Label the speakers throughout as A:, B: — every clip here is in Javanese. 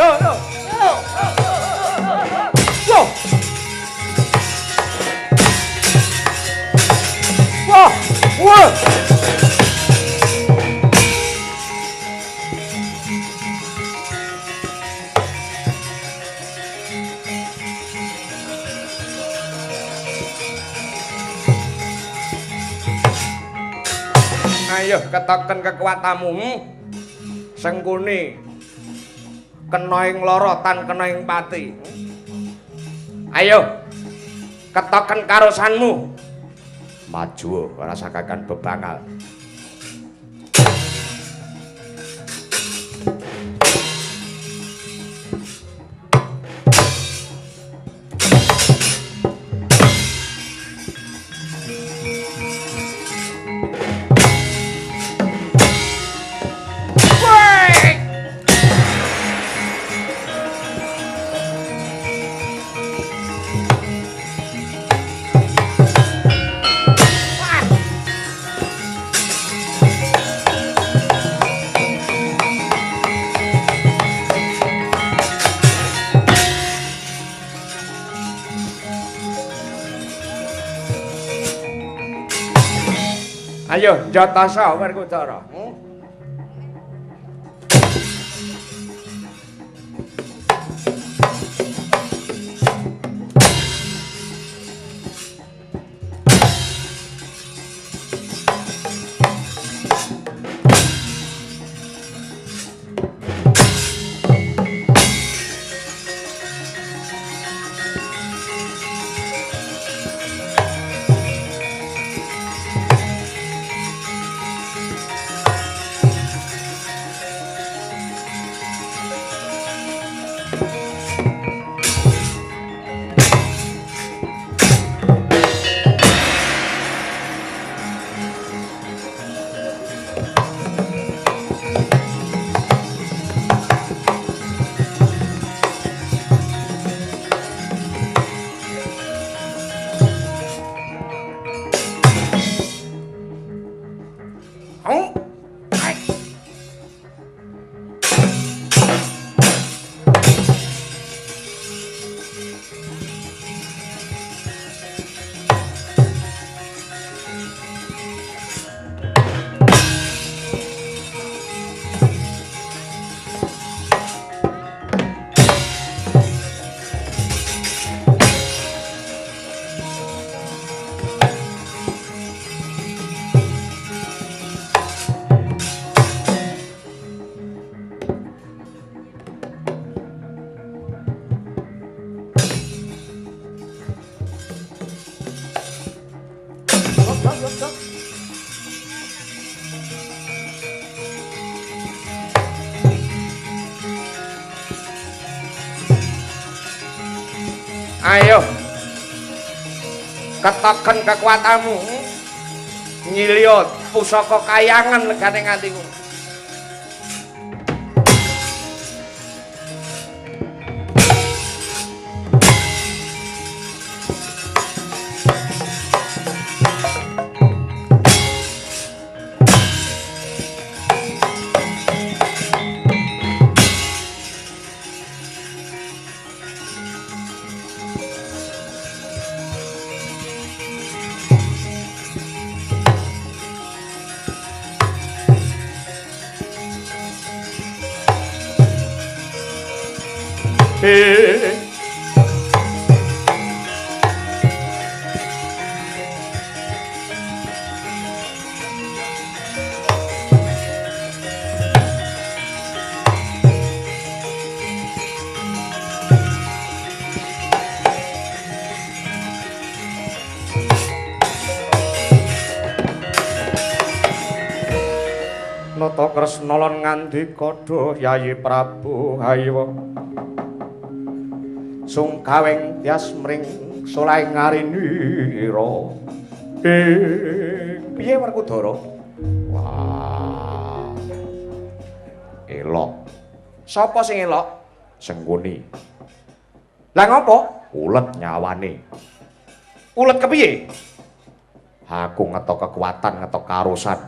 A: Yo yo. Yo. Wah, wah. Ayo ketoken kekuatanmu. Sengkuni kena ing lara tan kena ing pati. Ayo ketoken karosanmu. Maju ora sakakan bebangal. Ayo njatasa Werkudara. Ayo ketoken kekuatanmu. Nyiliot pusaka kayangan legane nganti ngono. Nata Kresna lan ngandika duh Yayi Prabu hayo sungkawing tias mring solaing ngarinira. Piye Werkudara? Wah. Elok. Sapa sing elok? Sengkuni. Lah ngopo? Ulet nyawane. Ulet kepiye? Aku ngetok kekuatan, ngetok karosan.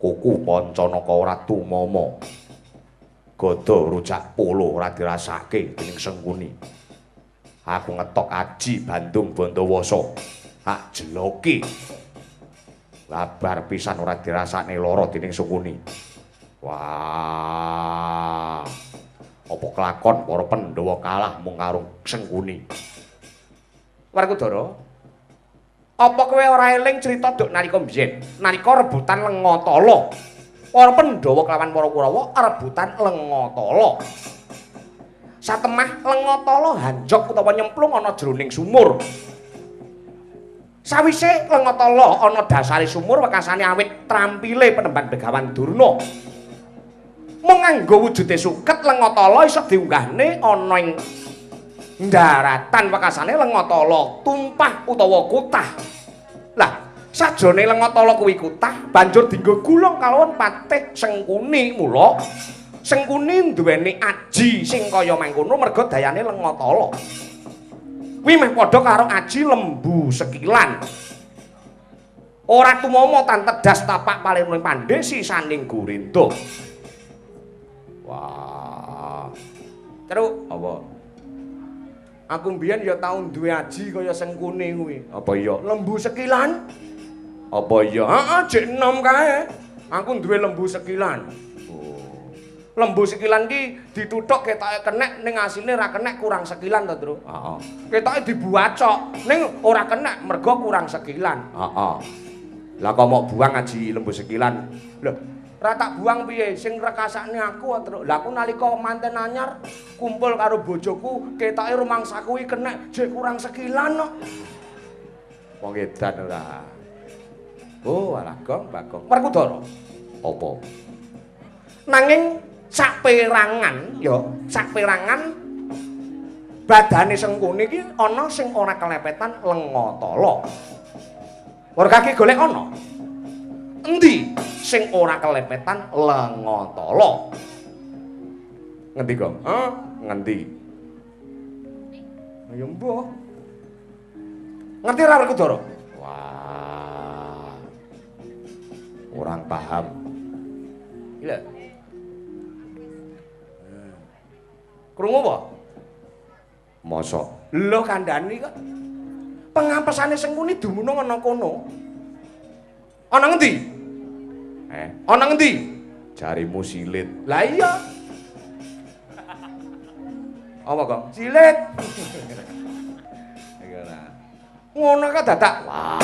A: Kuku Pancanaka ora tumama. Gada rujak polo ora dirasake dening Sengkuni. Aku ngetok aji Bandung Bondowoso. Tak jeloki. Labar pisan ora dirasakne lara dening Sengkuni. Wah. Apa kelakon para Pandhawa kalah mung karo Sengkuni. Werkudara, apa kowe ora eling crita duk nalika mbiyen, nalika rebutan Lengatala? Para Pandhawa kelawan para Kurawa rebutan Lengatala. Satemah Lengatala hanjok utawa nyemplung ana jroning sumur. Sawise Lengatala ana dasare sumur wekasane awit trampile penemban Begawan Durna. Mung nganggo wujude suket Lengatala iso diunggahne ana ing daratan wekasane Lengatala tumpah utawa kutah. Lah, sajrone Lengatala kuwi kutah banjur dienggo gulung kalawan Patih Sengkuni. Mula Sengkuni duweni aji sing kaya mangkono merga dayane Lengatala. Kuwi meh padha karo aji lembu sekilan. Ora tumama tan tedas tapak paling pandhe sisaning Gurinda. Wah. Terus apa? Aku mbiyen ya tau duwe aji kaya Sengkuni kuwi. Apa iya? Lembu sekilan? Apa iya? Heeh, jek enom kae. Aku duwe lembu sekilan. Oh. Lembu sekilan ki dituthuk ketoke kenek ning asline ra kenek kurang sekilan to, Tru. Heeh. Ketoke dibuacok ning ora kenek mergo kurang sekilan. Heeh. Lah kok mok buang aji lembu sekilan? Lho, ra tak buang piye sing rekasane aku, Tru. Lah aku nalika manten anyar kumpul karo bojoku ketoke rumangsaku iki kenek jek kurang sekilan kok. Wong edan ora. Oh, alah gong bagong. Werkudara. Apa? Nanging saperangan ya, saperangan badane Sengkuni iki ana sing ora kelepetan Lengatala. Ora kaki golek ana. Endi sing ora kelepetan Lengatala? Ngendi, Gong? Hah? Ngendi? Ya mbuh. Ngerti ora Werkudara? Wah. Orang paham. Iki lho. Krungu apa? Mosok. Lho kandhani kok. Pengampesane Sengkuni dumunung ana kono. Ana ngendi? Ana ngendi? Jarimu silit. Lah iya. Apa kok? Silit. Iki ora. Ngono kok dadak. Wah.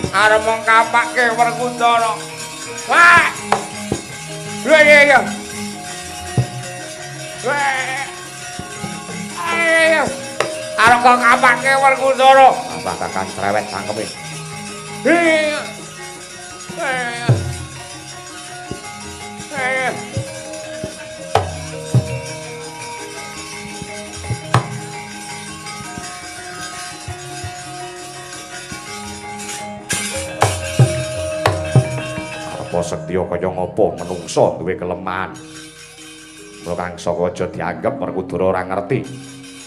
A: Arep mung kapake Werkudara. Wah. Lho iya. Wah. Ayo. Arep kok kapake Werkudara. Apa kakang cerewet cangkeme. Iya. Iya. Setya kaya ngapa menungsa duwe kelemahan. Mula Kang Saka aja dianggep Werkudara ora ngerti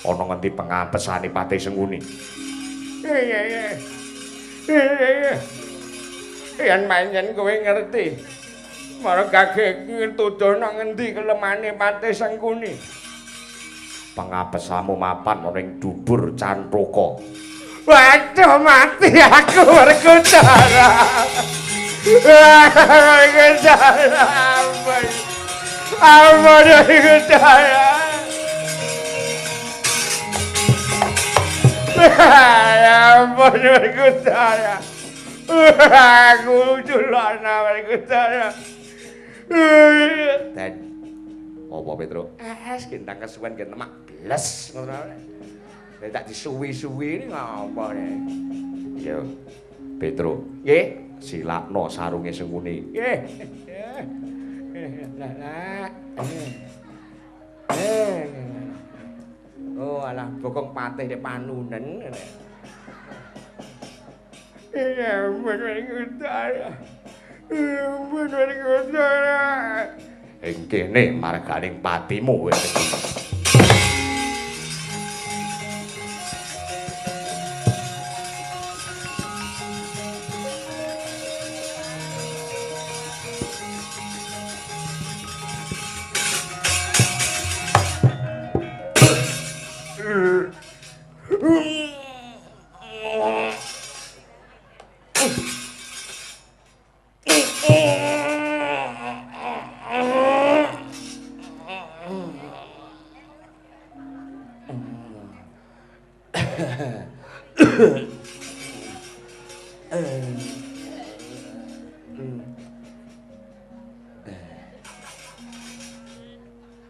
A: ana ngendi pengapesane Patih Sengkuni. Iya iya. Iya. Yen pancen kowe ngerti, marang gage tuduh nang ngendi kelemahane Patih Sengkuni. Pengapesamu mapan ana ing dubur Cantaka. Waduh mati aku Werkudara. Werkudara, ampun. Ampun Werkudara. Ampun Werkudara. Aku culana Werkudara. Den. Apa Petro? Es gendang kesuwen gen nemak bles ngono. Nek tak disuwi-suwi ini ngapa ne? Yo. Petro, nggih, silakno sarunge Sengkuni.
B: Nggih. Oh, alah bokong patih nek panunen.
A: Ing kene marganing patimu kowe.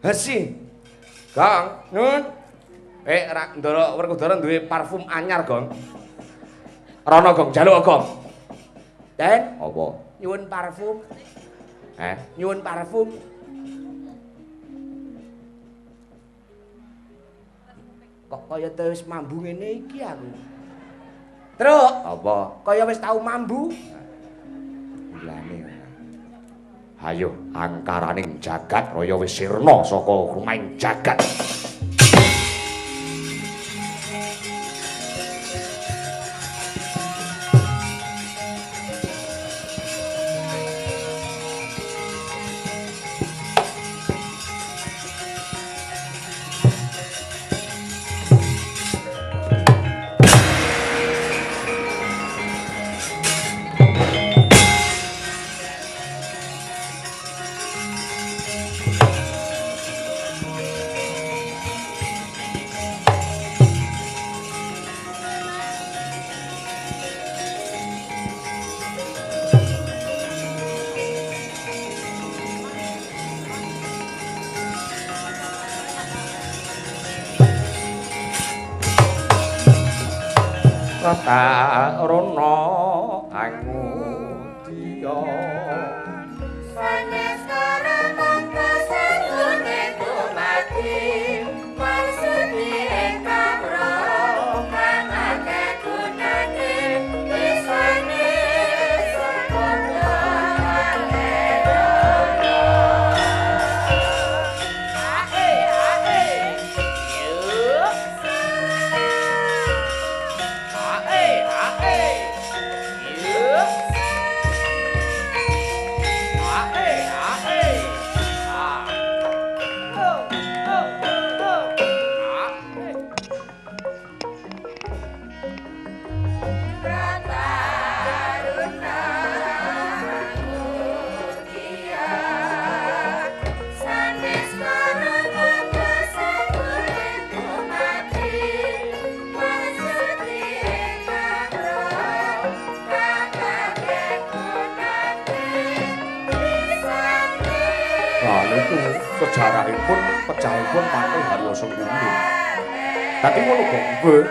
A: Hesi. Gong, nun. Ra Ndara Werkudara duwe parfum anyar, Gong. Rono, Gong, jaluk, Gong.
B: Den,
A: apa?
B: Nyuwun parfum.
A: Nyuwun parfum.
B: Kok kaya wis mambu ngene iki aku. Truk,
A: apa?
B: Kaya wis tau mambu.
A: Gilane. Hayo angkaraning jagat raya wis sirna saka rumahing jagat. Taruna angudya
C: sanes karamangka sangune dumadi marsudi ingkang kang akeh gunane wisane sapadha ae ae
A: Sejarahipun pecahipun Patih Haryo Sengkuni. Dadi ngono kok nggih.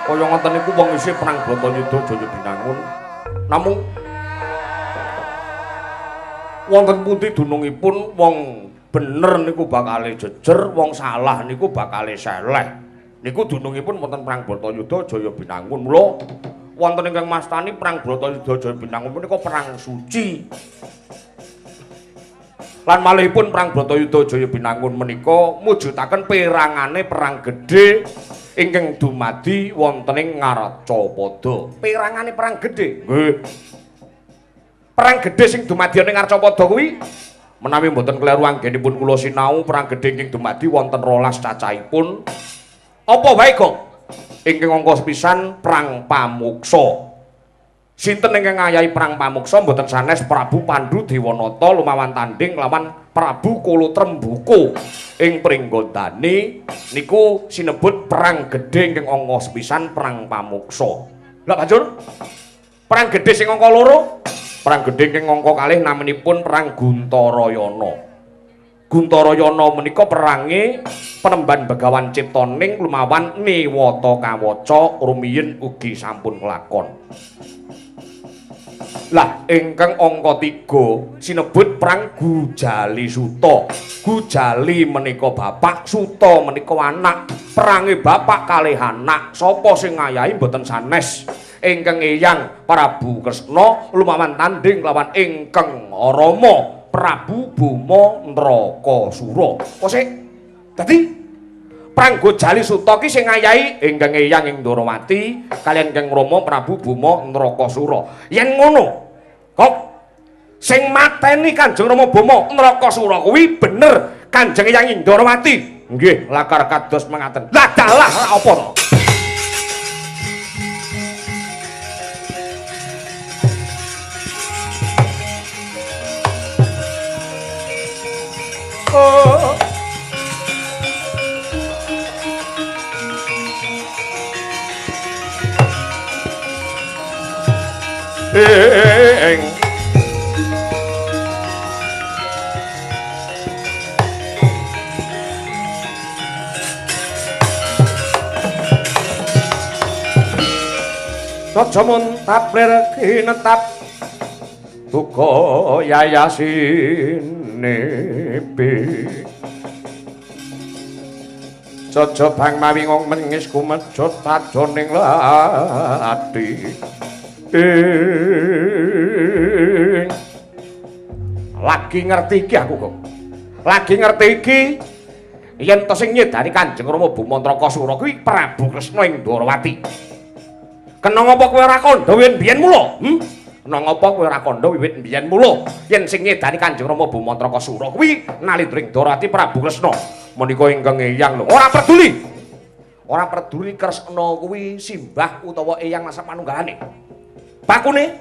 A: Kaya ngoten niku wong isih perang Bratayuda Jaya Binangun. Namung wonten pundi dunungipun wong bener niku bakale jejer, wong salah niku bakale seleh. Niku dunungipun wonten perang Bratayuda Jaya Binangun. Mula wonten ingkang mastani perang Bratayuda Jaya Binangun punika perang suci. Lan malihipun perang Bratayuda Jaya Binangun menika mujudaken perangane perang gedhe ingkang dumadi wonten ing Ngarcapada.
B: Perangane perang gedhe?
A: Nggih. Perang gedhe sing dumadi ing Ngarcapada kuwi menawi mboten kleru anggenipun kula sinau perang gedhe ingkang dumadi wonten 12 cacahipun. Apa wae, Gong? Ingkang angka sepisan perang Pamuksa. Sinten ingkang ngayahi perang Pamuksa mboten sanes Prabu Pandu Dewanata lumawan tanding lawan Prabu Kala Trembuka ing Pringgondani niku sinebut perang gedhe ingkang angka sepisan perang Pamuksa. Lah banjur perang gedhe sing angka loro, perang gedhe ingkang angka kalih naminipun perang Guntarayana. Guntarayana menika perange penemban Begawan Ciptaning lumawan niwata kawaca rumiyin ugi sampun kelakon. Lah ingkang angka 3 sinebut perang Gujali Suta. Gujali menika bapak, Suta menika anak. Perange bapak kalih anak, sapa sing ngayahi mboten sanes. Ingkang Eyang Prabu Kresna lumawan tanding lawan ingkang Rama Prabu Boma Nrakasura. Apa sik? Dadi perang Gujali Suta ki sing ngayahi ingkang Eyang ing Ndorowati kaliyan ingkang Rama Prabu Boma Nrakasura. Yen ngono, kok sing mateni Kanjeng Rama Boma Nrakasura kuwi bener Kanjeng Eyang ing Ndorowati. Nggih, lakar kados mengaten. Lah dalah lha apa to? Oh. Ing Raja muntaplir kinetap duka yayasine Jaja bang mawi ngong mengis kumejot padoning lati. Lagi ngerti iki aku kok. Lagi ngerti iki yen to sing nyedani Kanjeng Rama Boma Nrakasura kuwi Prabu Kresna ing Dwarawati. Kena ngapa kowe ora kandha wiwit biyen mula? Kena ngapa kowe ora kandha wiwit biyen mula? Yen sing nyedani Kanjeng Rama Boma Nrakasura kuwi nalindra ing Dwarawati Prabu Kresna. Menika ingkang Eyang lho, ora peduli. Ora peduli Kresna kuwi simbah utawa eyang masa panunggalane. Bakune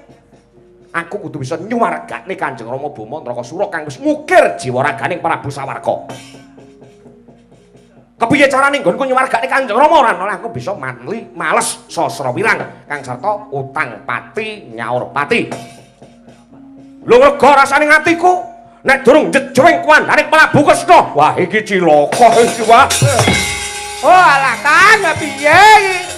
A: aku kudu bisa nyuwargane Kanjeng Rama Boma Nrakasura kang wis ngukir jiwa raganing Prabu Sawarga. Kepiye carane nggonku nyuwargane Kanjeng Rama ora ana aku bisa manli males sasra wirang kang sarta utang pati nyaur pati. Lho lega rasane atiku nek durung jejwing kuandhane Prabu Kresna. Wah iki cilaka iki wah.
B: Oh alah Kang piye iki?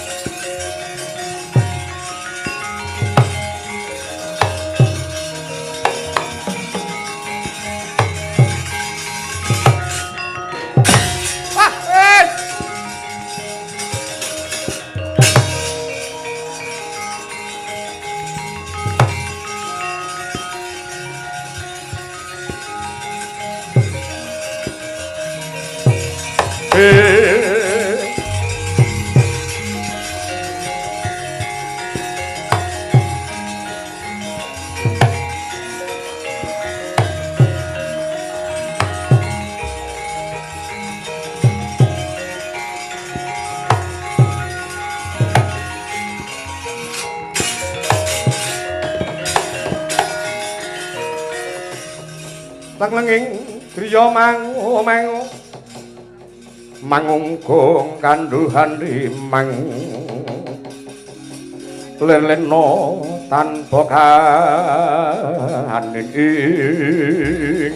A: Tanglenging griya mangu mangu mangungkung kandhuhan limang leleno tanpa kanin ing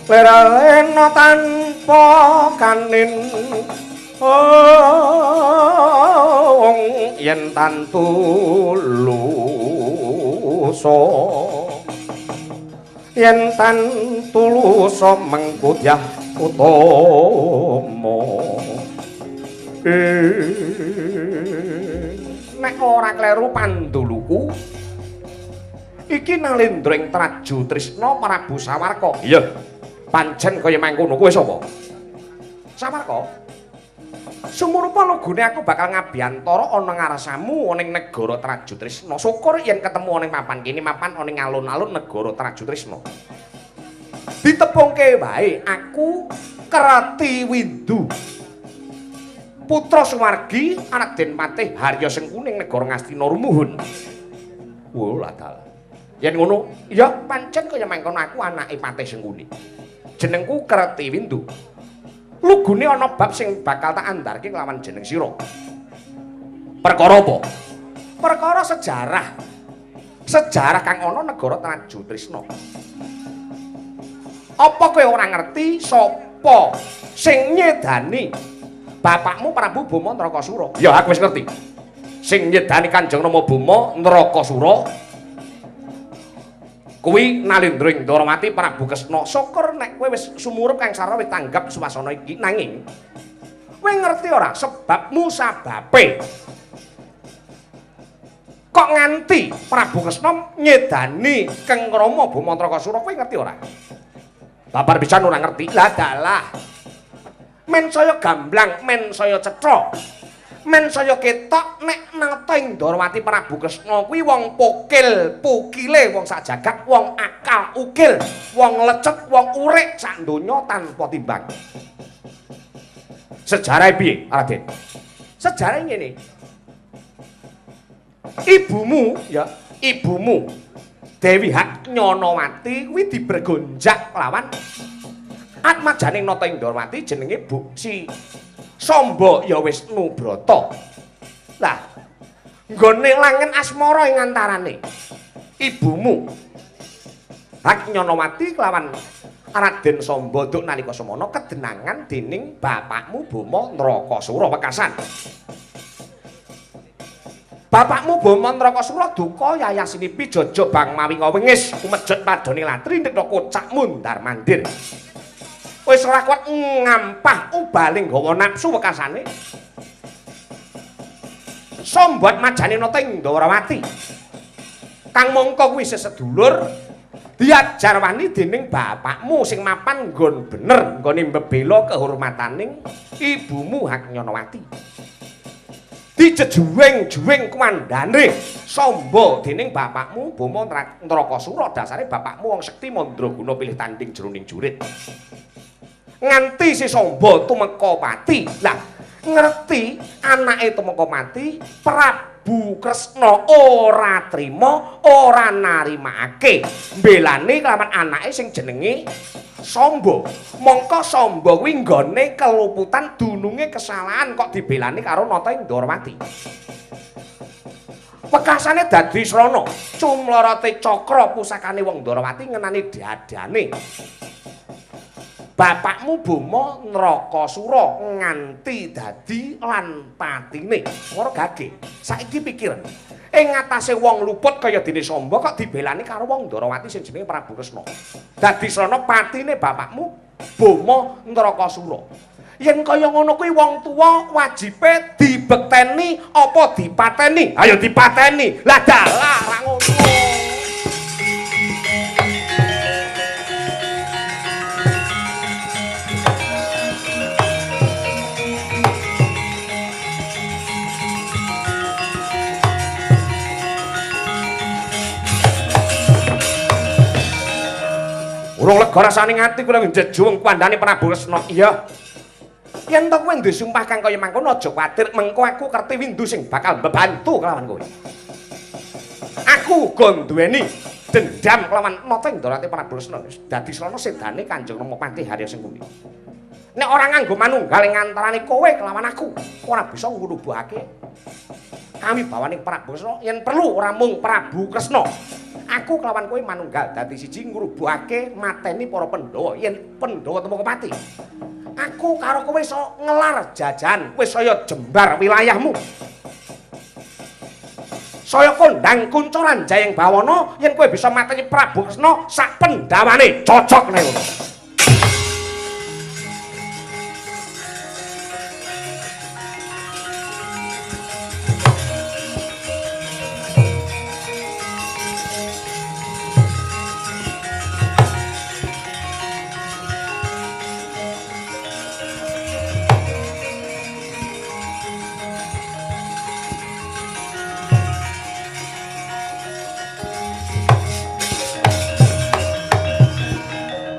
A: leraleno tanpa kanin ong yen tantu lusa yen tan tulusa mengkudyah utama. Nek ora kleru panduluku iki nalendra ing Traju Trisna Prabu Sawarka. Iya, pancen kaya mangkono. Kowe sapa? Sawarka. Sumurupa logone aku bakal ngabiyantara ana ngarsamu ana ing negara Traju Trisna. Syukur yen ketemu ana ing papan kene, mapan ana ing alun-alun negara Traju Trisna. Ditepungke wae aku Kerti Windu. Putra Suwargi anak Den Patih Harya Sengkuning negara Ngastina rumuhun. Wo ladal. Yen ngono, ya pancen kaya mangkono aku anake Patih Sengkuni. Jenengku Kerti Windu. Lugune ana bab sing bakal tak andarke kelawan jeneng sira. Perkara apa? Perkara sejarah. Sejarah kang ana negara Traju Trisna. Apa kowe ora ngerti sapa sing nyedani bapakmu Prabu Boma Narakasura? Ya aku wis ngerti. Sing nyedani Kanjeng Rama Boma Narakasura kuwi Nalendra ing Ndorowati Prabu Kresna. Syukur nek kowe wis sumurup kang sarwa wis tanggap swasana iki. Nanging kowe ngerti ora sebab musababe kok nganti Prabu Kresna nyedani Kang Rama Boma Narakasura? Kowe ngerti ora? Babar pisan ora ngerti. Lah dalah. Men saya gamblang, men saya cetha, men saya ketok nek nata ing Ndorowati Prabu Kresna kuwi wong pokil, pukile wong sak jagat, wong akal ukil, wong lecet, wong urik sak donya tanpa timbang. Sejarahe piye, Raden? Sejarahe ngene. Ibumu ya, ibumu Dewi Haknyonowati kuwi dibergonjak lawan atmajaning nata ing Ndorowati jenenge Bu Si Samba ya Wisnu Brata. Lah, nggone langen asmara ing antarane ibumu Haknyonowati kelawan Raden Samba duk nalika semana kedenangan dening bapakmu Boma Narakasura wekasan. Bapakmu Boma Narakasura duka yayasinipi jaja bang mawi ngawengis umejet padane latri ndekna kocak mundar mandir. Wis ora kuat ngampah ubaling gawa nafsu wekasane. Samba majane nata ing Ndorowati. Kang mongko kuwi sesedulur diajar wani dening bapakmu sing mapan nggon bener nggone mbebela kehormataning ibumu Haknyonowati. Dijejuwing-juwing kuwandane Samba dening bapakmu Boma Narakasura. Dasare bapakmu wong sekti mandraguna pilih tanding jroning jurit. Nganti si Samba tumeka pati. Lah ngerti anake tumeka mati, Prabu Kresna ora trima, ora narimakake mbelani kelawan anake sing jenenge Samba. Mongko Samba kuwi nggone keluputan dununge kesalahan kok dibelani karo nata ing Ndorowati. Wekasane dadi srana, cumlorote cakra pusakane wong Ndorowati ngenani dadane bapakmu Boma Narakasura nganti dadi lan patine. Ora gage. Saiki pikiran. Ing ngatasé wong luput kaya dene Samba kok dibelani karo wong Ndorowati sing jenenge Prabu Kresna. Dadi srana patine bapakmu Boma Narakasura. Yen kaya ngono kuwi wong tuwa wajibe dibekteni apa dipateni? Ayo dipateni. Lah dalah ra ngono. Urung lega rasane ati kula njejuweng kuwandane Prabu Kresna. Iya. Yen to kowe duwe sumpah kang kaya mangkono aja kuwatir, mengko aku kerti windu sing bakal mbebantu kelawan kowe. Aku uga duweni dendam kelawan nata ing Ndorowati Prabu Kresna. Dadi srana sedane Kanjeng Rama Patih Harya Sengkuni. Nek ora nganggo manunggal ing antarane kowe kelawan aku, ora bisa ngrubuhake kawibawaning Prabu Kresna. Yen perlu ora mung Prabu Kresna. Aku kelawan kowe manunggal dadi siji ngrubuhake mateni para Pandhawa. Yen Pandhawa temoko pati, aku karo kowe iso ngelar jajan, kowe saya jembar wilayahmu. Saya kondang kuncoran jayeng bawana yen kowe bisa mateni Prabu Kresna sak pendhawane. Cocok nek ngono.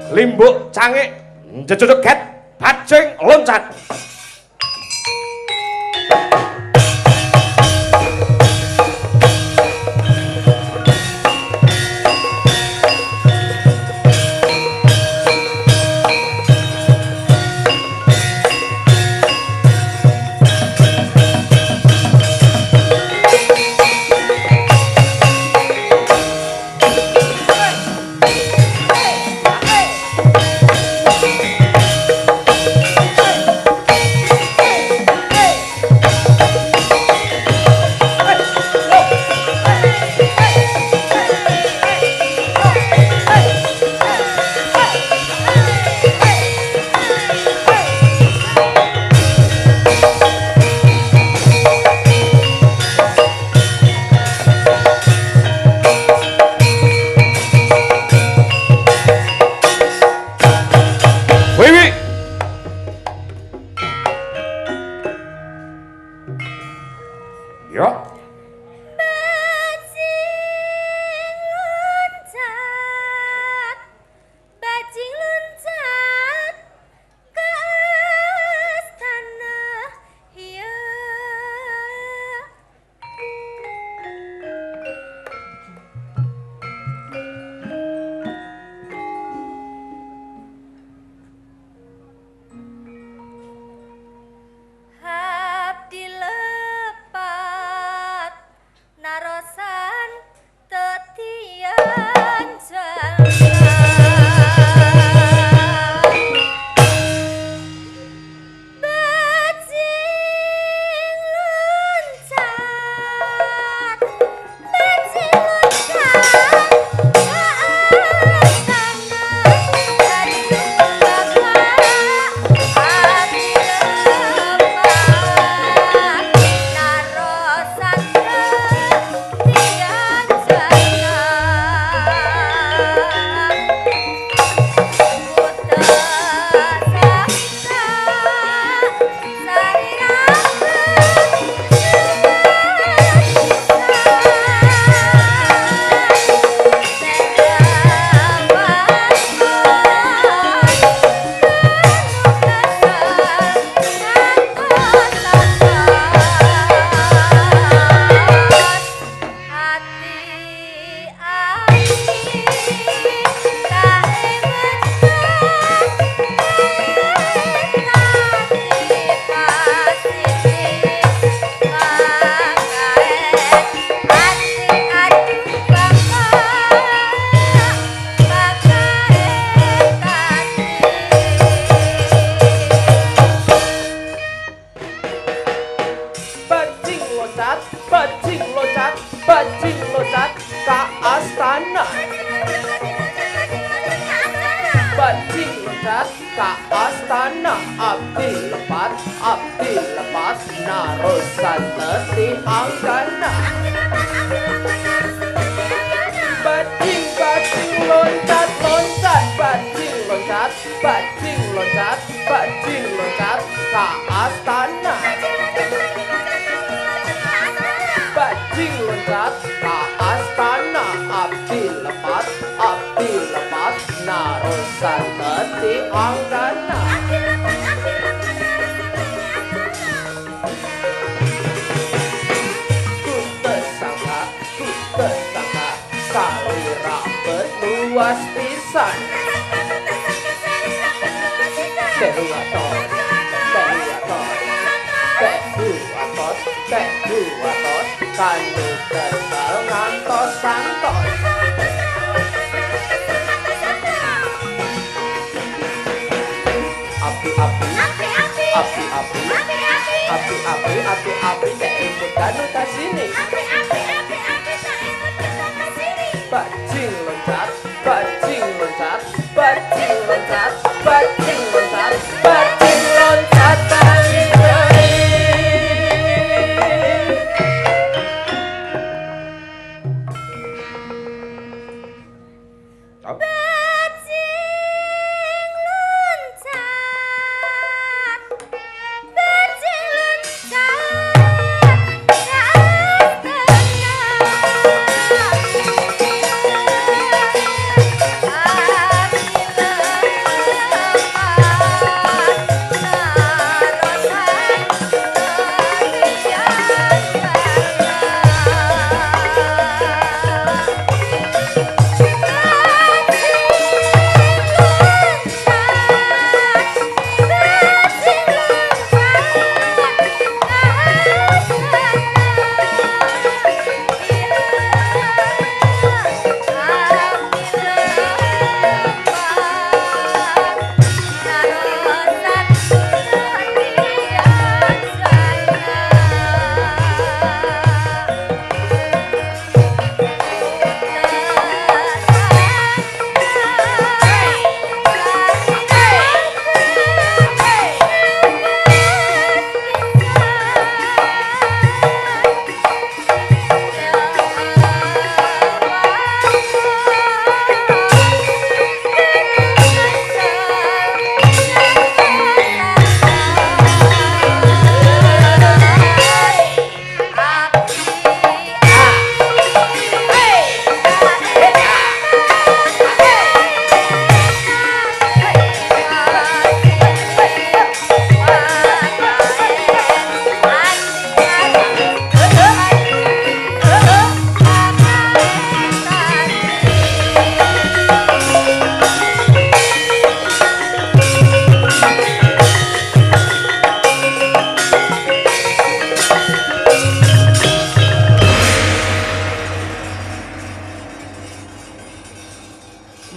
A: Limbuk cangik jejeget bajing loncat.
B: ka astana. Abdi lepat, abdi lepat, narusan teti anggana. Bajing bajing loncat loncat, bajing loncat, bajing loncat, bajing loncat ka astana. Bajing loncat ka astana. Abdi lepat, abdi lepat, narusan teti anggana. Ku tersangka, salira berluas pisan. Tehu atos, tehu atos, tehu atos, tehu atos, kanu kesel ngantos santos. Api api, api api, api api, api api, tak ikut kanu kasini. Bajing loncat, bajing loncat, bajing loncat, bajing loncat, bajing loncat tali tali.
C: Bajing loncat, bajing loncat,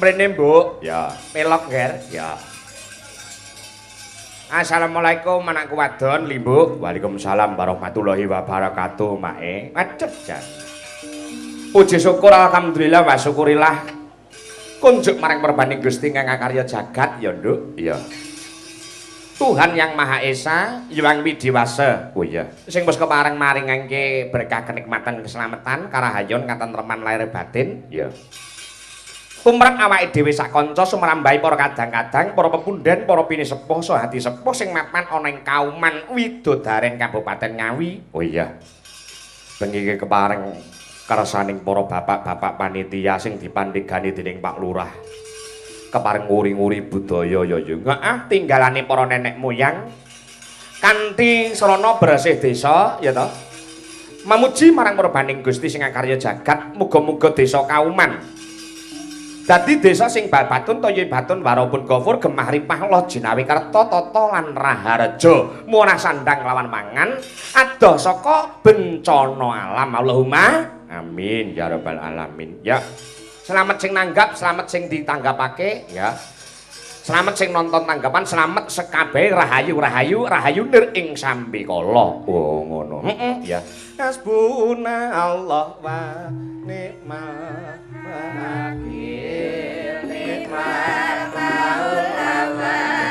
A: Mrene, Mbok.
B: Ya.
A: Pelok, Ger.
B: Ya.
A: Assalamualaikum anakku wadon, Limbuk.
B: Waalaikumsalam warahmatullahi wabarakatuh, Mae.
A: Waduh, jan. Puji syukur alhamdulillah wa syukurillah. Kunjuk marang perbaning Gusti kang akarya jagat ya, Nduk.
B: Iya.
A: Tuhan Yang Maha Esa, Hyang Widiwasa.
B: Oh iya.
A: Sing wis kepareng maringake berkah kenikmatan keselamatan, karahayon katentreman lahir batin.
B: Iya.
A: Tumrap awake dhewe sak kanca sumrambahi para kadang-kadang, para pepunden, para pinisepuh saha hati sepuh sing mapan ana ing Kauman Widodaren Kabupaten Ngawi.
B: Oh iya. Bengi iki kepareng kersaning para bapak-bapak panitia sing dipandhegani dening Pak Lurah.
A: Kepareng nguri-nguri budaya ya ya. Heeh, tinggalane para nenek moyang kanthi srana bersih desa ya toh. Mamuji marang perbaning Gusti sing akarya jagat, muga-muga desa Kauman dadi desa sing babatun toya batun warapun gafur gemah ripah loh jinawi kerta tata lan raharja murah sandang lawan mangan adoh saka bencana alam. Allahumma
B: amin ya rabbal alamin. Ya.
A: Selamat sing nanggap, selamat sing ditanggapake ya. Selamat sing nonton tanggapan, selamat sekabehe rahayu rahayu rahayu nir ing sambikala.
B: Oh ngono.
A: Heeh.
B: Ya.
A: Hasbuna Allah wa ni'mal wakil, ni'mal maula wa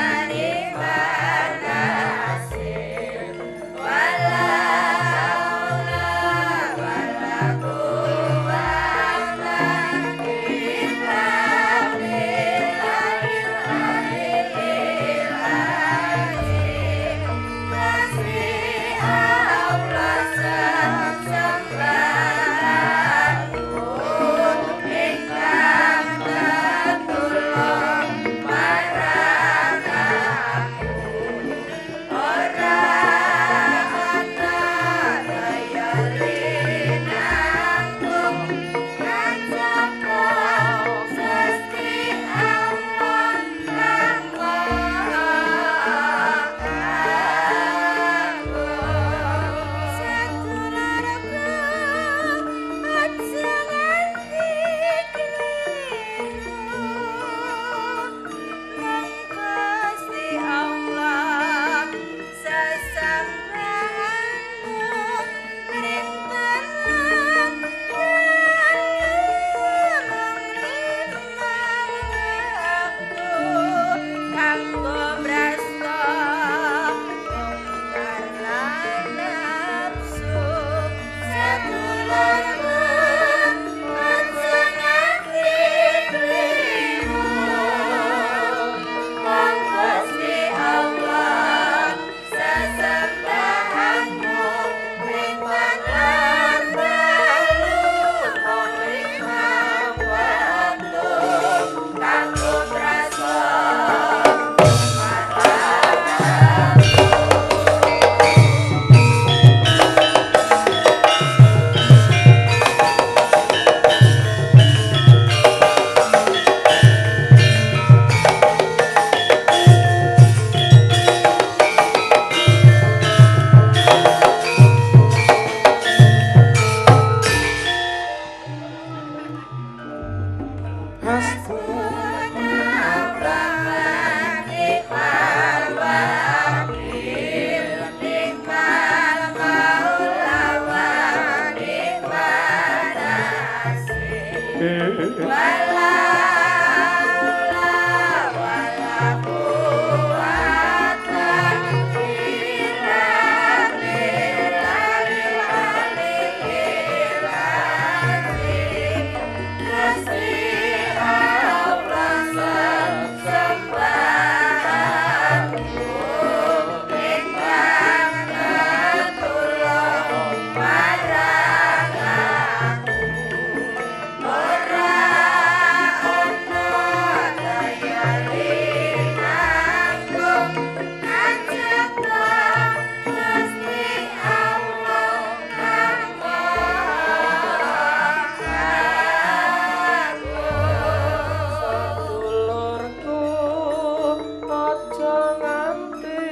D: nganti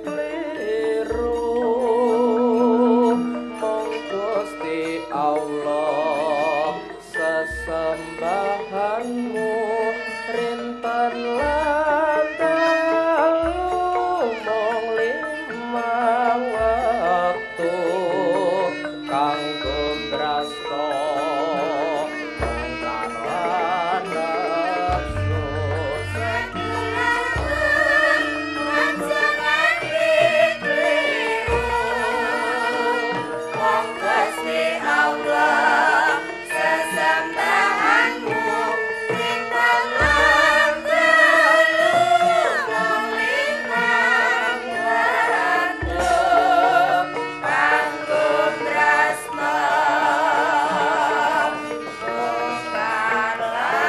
D: kliru mung Gusti Allah sesembahanmu rinten lan dalu mung limang wektu kanggo mbrasta mungkar lan nafsu.
C: Aja nganti kliru mung Gusti Allah sesembahanmu rinten lan dalu mung limang wektu kanggo mbrasta mungkar lan nafsu.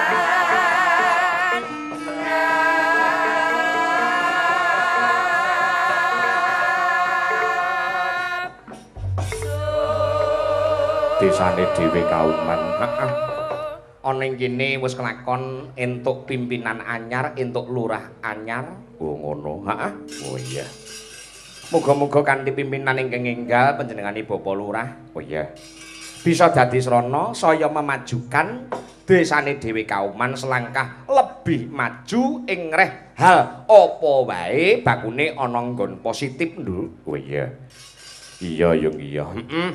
B: Desane dhewe Kauman. Heeh. Ana ing kene wis kelakon entuk pimpinan anyar, entuk lurah anyar. Oh ngono. Heeh. Oh iya. Muga-muga kanthi pimpinan ingkang enggal panjenengane Bapak Lurah. Oh iya. Bisa dadi srana saya memajukan desane dhewe Kauman selangkah lebih maju ing reh hal apa wae bakune ana nggon positif, Nduk. Oh iya. Iya, yung iya. Heeh.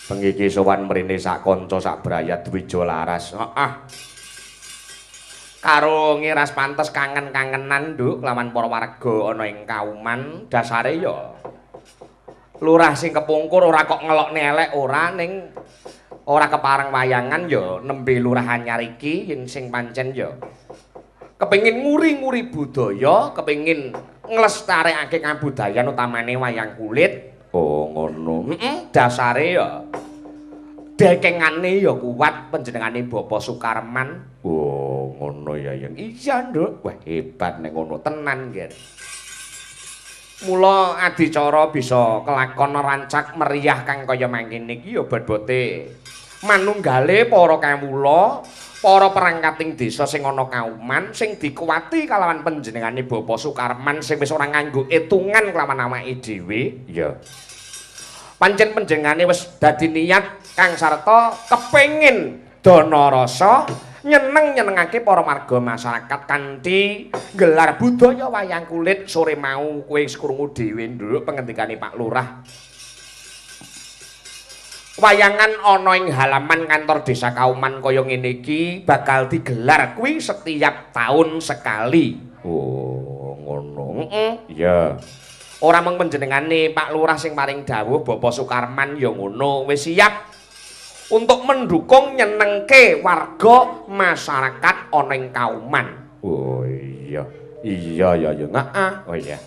B: Bengi iki sowan mrene sak kanca sak brayat Dwija Laras. Heeh. Karo ngiras pantes kangen-kangenan, Nduk, lawan para warga ana ing Kauman. Dasare ya lurah sing kepungkur ora kok ngelokne elek ora, ning ora kepareng wayangan ya nembe lurah anyar iki yen sing pancen ya kepengin nguri-nguri budaya, kepengin nglestarekake kabudayan utamane wayang kulit. Oh ngono. Heeh, dasare ya dekengane ya kuat panjenengane Bapak Sukarman. Oh ngono ya, Yang. Iya, Nduk. Wah, hebat nek ngono tenan, Ger. Mula adicara bisa kelakon rancak meriah kang kaya mangkene iki ya bobote manunggale para kawula, para perangkating desa sing ana Kauman sing dikuwati kalawan panjenengane Bapak Sukarman sing wis ora nganggo etungan kelawan awake dhewe. Iya. Pancen panjenengane wis dadi niat kang sarta kepengin dana rasa nyeneng-nyenengake para warga masyarakat kanthi gelar budaya wayang kulit. Sore mau kowe wis krungu dhewe, Nduk, pengendikane Pak Lurah. Wayangan ana ing halaman kantor desa Kauman kaya ngene iki bakal digelar kuwi setiap tahun sekali. Oh, ngono. Heeh. Iya. Ora mung panjenengane Pak Lurah sing paring dawuh, Bapak Sukarman ya ngono, wis siap untuk mendukung nyenengke warga masyarakat ana ing Kauman. Oh iya. Iya ya ya. Heeh. Oh iya.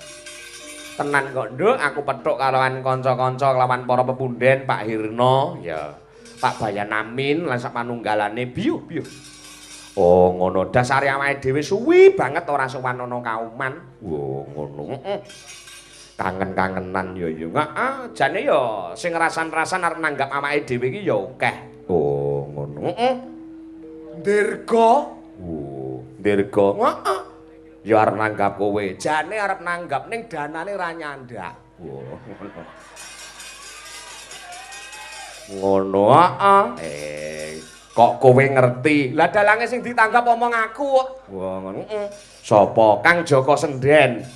B: Tenan kok, Nduk, aku petuk kalawan kanca-kanca kelawan para pepunden Pak Hirno, ya. Pak Bayanamin lan sak panunggalane biyuh-biyuh. Oh ngono, dasare awake dhewe suwi banget ora sowan ana Kauman. Oh ngono. Heeh. Kangen-kangenan ya ya. Heeh, jane ya sing rasan-rasan arep nanggap awake dhewe iki ya akeh. Oh ngono. Heeh. Dirga. Oh, Dirga. Heeh. Ya arep nanggap kowe. Jane arep nanggap ning danane ora nyandak. Oh ngono. Ngono heeh. Kok kowe ngerti? Lah dalange sing ditanggap omong aku kok. Wah ngono. Heeh. Sapa? Kang Joko Senden.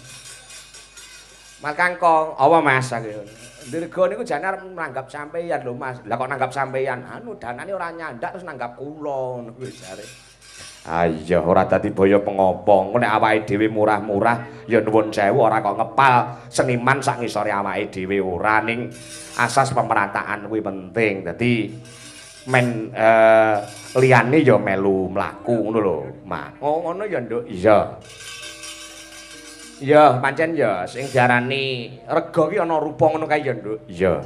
B: Mas Kangkong, apa Mas? Dirga niku jane arep nanggap sampeyan lho Mas. Lah kok nanggap sampeyan? Anu danane ora nyandak terus nanggap kula ngono kuwi jare. Ah iya ora dadi boyo pengopo. Engko nek awake dhewe murah-murah ya nuwun sewu ora kok ngepal seniman sak ngisore awake dhewe ora, ning asas pemerataan kuwi penting. Dadi men liyane ya melu mlaku ngono lho, Mas. Oh ngono ya, Nduk. Iya. Iya, pancen ya sing diarani rega ki ana rupa ngono kae ya, Nduk. Iya.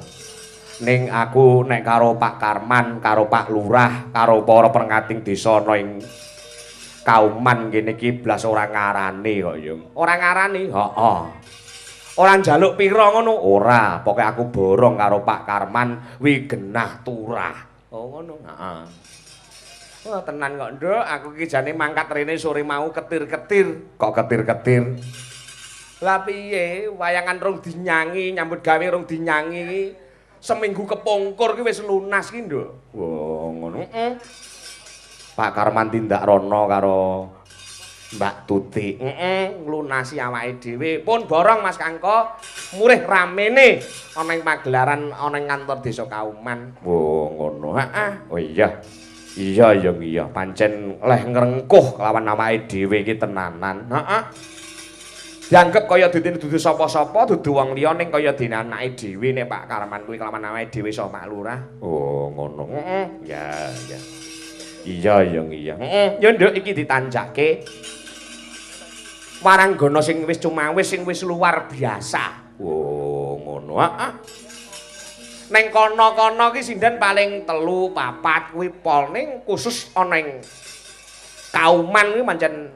B: Ning aku nek karo Pak Karman, karo Pak Lurah, karo para perangkating desa ana ing Kauman kene iki blas ora ngarani kok ya. Ora ngarani? Heeh. Ora njaluk pira ngono? Ora, pokoke aku borong karo Pak Karman wi genah turah. Oh ngono. Heeh. Wah, tenan kok, Nduk. Aku iki jane mangkat rene sore mau ketir-ketir. Kok ketir-ketir? Lah piye, wayangan rong dinyangi, nyambut gawe rong dinyangi iki. Seminggu kepungkur ki wis lunas ki, Nduk. Wah, ngono. Heeh. Pak Karman tindak rono karo Mbak Tuti. Heeh, nglunasi awake dhewe. Pun borong Mas Kangko, murih ramene ana ing pagelaran ana ing kantor Desa Kauman. Wah, ngono. Heeh. Oh iya. Iya iya iya, pancen leh ngrengkuh kelawan awake dhewe iki tenanan. Heeh. Dianggep kaya dene dudu sapa-sapa, dudu wong liya ning kaya dene anake dhewe nek Pak Karman kuwi kelawan awake dhewe saka Pak Lurah. Oh, ngono. Heeh. Ya, ya. Iya iya iya. Heeh. Ya Nduk, iki ditanjake. Waranggana sing wis cumawis sing wis luar biasa. Oh, ngono. Heeh. Neng kono-kono ki sinden paling 3, 4 kuwi pol ning khusus ana ing Kauman kuwi pancen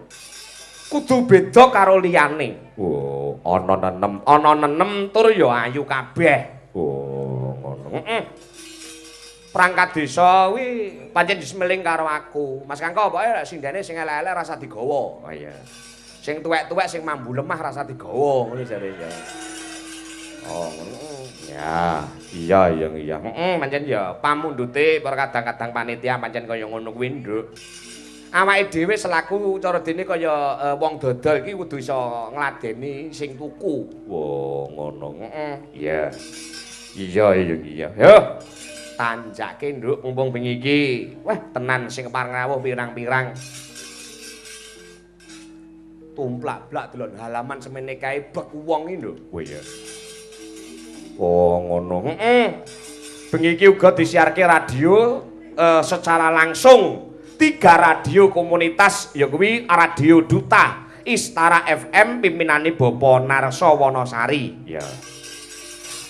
B: kudu beda karo liyane. Oh, ana nenem, ana nenem tur ya ayu kabeh. Oh, ngono. Heeh. Perangkat desa kuwi pancen dismeling karo aku. Mas Kangko pokoke sindene sing elek-elek rasa digawa. Oh iya. Sing tuwek-tuwek sing mambu lemah rasa digawa ngono jare ya. Oh, ngono. Ya, iya iya iya. Heeh, pancen ya pamundhute para kadang-kadang panitia pancen kaya ngono kuwi, Nduk. Awake dhewe selaku cara dene kaya wong dodol iki kudu iso ngladeni sing tuku. Wah, ngono. Heeh. Iya. Iya iya iya. Yo. Tanjake, Nduk, mumpung bengi iki. Wah, tenan sing kepareng rawuh pirang-pirang. Tumplak-blak delon halaman semene kae bek wong iki, Nduk. Oh iya. Oh, ngono. Heeh. Bengi iki uga disiarke radio secara langsung. 3 radio komunitas ya kuwi Radio Duta Istara FM pimpinane Bapak Narso Wonosari. Ya.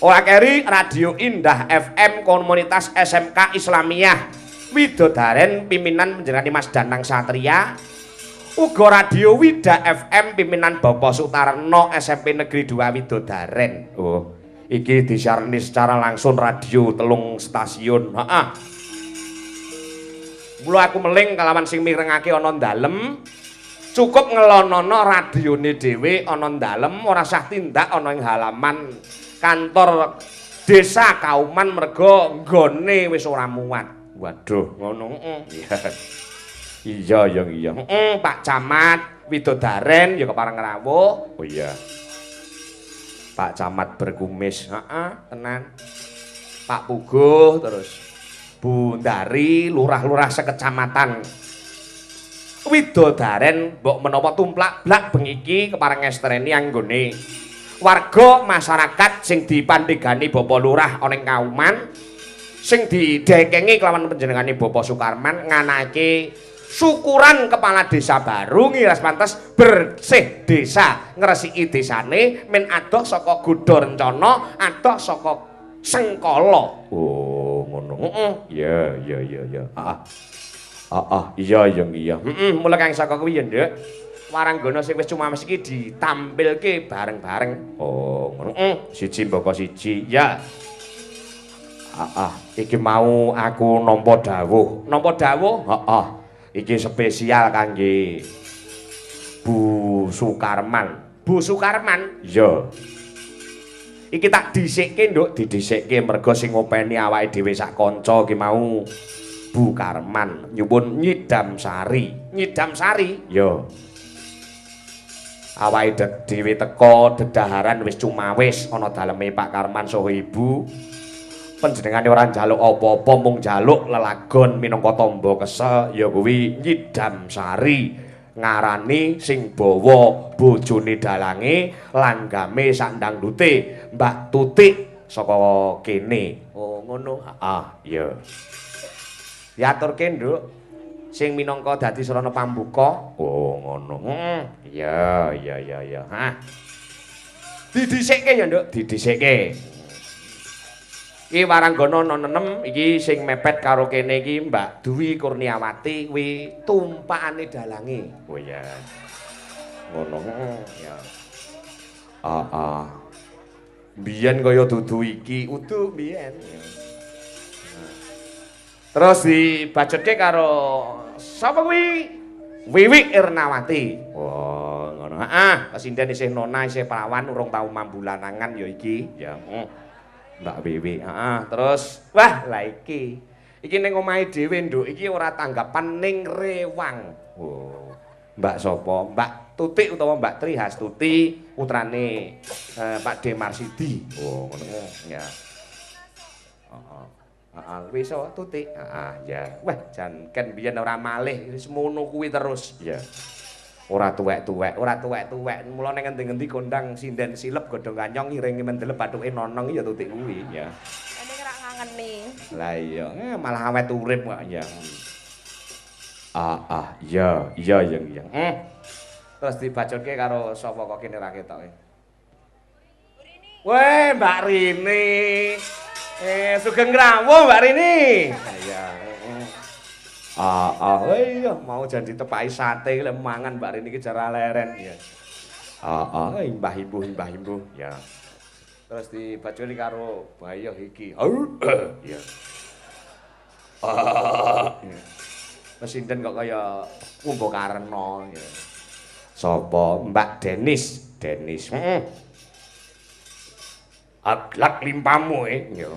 B: Ora keri Radio Indah FM komunitas SMK Islamiyah Widodaren pimpinan panjenengane Mas Danang Satria. Uga Radio Wida FM pimpinan Bapak Sutarno SMP Negeri 2 Widodaren. Oh. Iki disiarne secara langsung radio 3 stasiun. Heeh. Mula aku meling kalawan sing mirengake ana ndalem, cukup ngelonono radione dhewe ana ndalem, ora sah tindak ana ing halaman kantor Desa Kauman merga nggone wis ora muat. Waduh, ngono. Heeh. Iya iya iya. Heeh, Pak Camat Widodaren ya kepareng rawuh. Oh iya. Pak Camat berkumis, heeh, tenan. Pak Puguh terus Bu Ndari, lurah-lurah sekecamatan Widodaren mbok menapa tumplak-blak bengi iki kepareng ngestreni anggone warga masyarakat sing dipandhegani Bapak Lurah ana ing Kauman sing didekengi kelawan panjenengane Bapak Sukarman nganake syukuran kepala desa baru ngiras pantes bersih desa ngresiki desane men adoh saka godha rencana adoh saka sengkala. Oh, ngono. Heeh. Iya iya iya iya. Heeh. Heeh, iya iya iya. Heeh, mula kang saka kuwi ya, Nduk. Waranggana sing wis cumawis iki ditampilke bareng-bareng. Oh, ngono. Heeh, siji mbaka siji. Ya. Heeh, iki mau aku nampa dawuh. Nampa dawuh? Heeh. Iki spesial kangge Bu Sukarman. Bu Sukarman? Iya. Iki tak dhisikke, Nduk, didhisikke merga sing ngopeni awake dhewe sak kanca iki mau Bu Karman nyuwun nyidam sari. Nyidam sari? Iya. Awake dhewe teka dedaharan wis cumawis ana daleme Pak Karman saha Ibu. Panjenengane ora njaluk apa-apa mung njaluk lelagon minangka tamba kesel ya kuwi nyidam sari. Ngarani sing bawa bojone dalange langgame sak ndangdute Mbak Tutik saka kene. Oh ngono. Heeh, iya. Diaturke, Nduk. Sing minangka dadi sarana pambuka. Oh ngono. Heeh. Iya, iya iya iya. Hah. Didhisikke ya, Nduk, didhisikke. Iki waranggana ana nenem iki sing mepet karo kene iki Mbak Dwi Kurniawati kuwi tumpakane dalange. Oh iya. Ngono. Ya. Heeh. Biyen kaya dudu iki, udu biyen. Terus dibacutke karo sapa kuwi? Wiwi Irnawati. Oh, ngono. Heeh, pesinden isih nona, isih perawan, urung tau mambu lanangan ya iki. Ya. Mbak Wiwi. Heeh, terus wah, lah iki. Iki ning omahe dhewe, Nduk. Iki ora tanggapan ning rewang. Oh. Mbak sapa? Mbak Tutik utawa Mbak Tri Hastuti putrane Pak D Marsidi. Oh, ngono. Ya. Heeh. Heeh, wis Tutik. Heeh, ya. Wah, jan ken biyen ora malih wis ngono kuwi terus. Ya. Ora tuwek-tuwek, ora tuwek-tuwek. Mula ning ngendi-ngendi kondang sinden silep godhong kanyong ngiringi mendelep bathuke nonong ya Tutik kuwi, ya.
C: Ene ora ngangeni.
B: Lah iya, malah awet urip kok ya. Ah, iya, iya yang yang. Terus dibacutke karo sapa kok kene ra ketoke. Weh, Mbak Rini. Sugeng rawuh Mbak Rini. Iya. Iya, mau jan ditepaki sate lek mangan Mbak Rini iki jara leren ya. Imbah imbuh ya. Terus dibaculi karo bayoh iki. Ya. Pesinden kok kaya Kumbakarna ya. Sapa? Mbak Denis. Denis. Heeh. Aglak limpamu ya.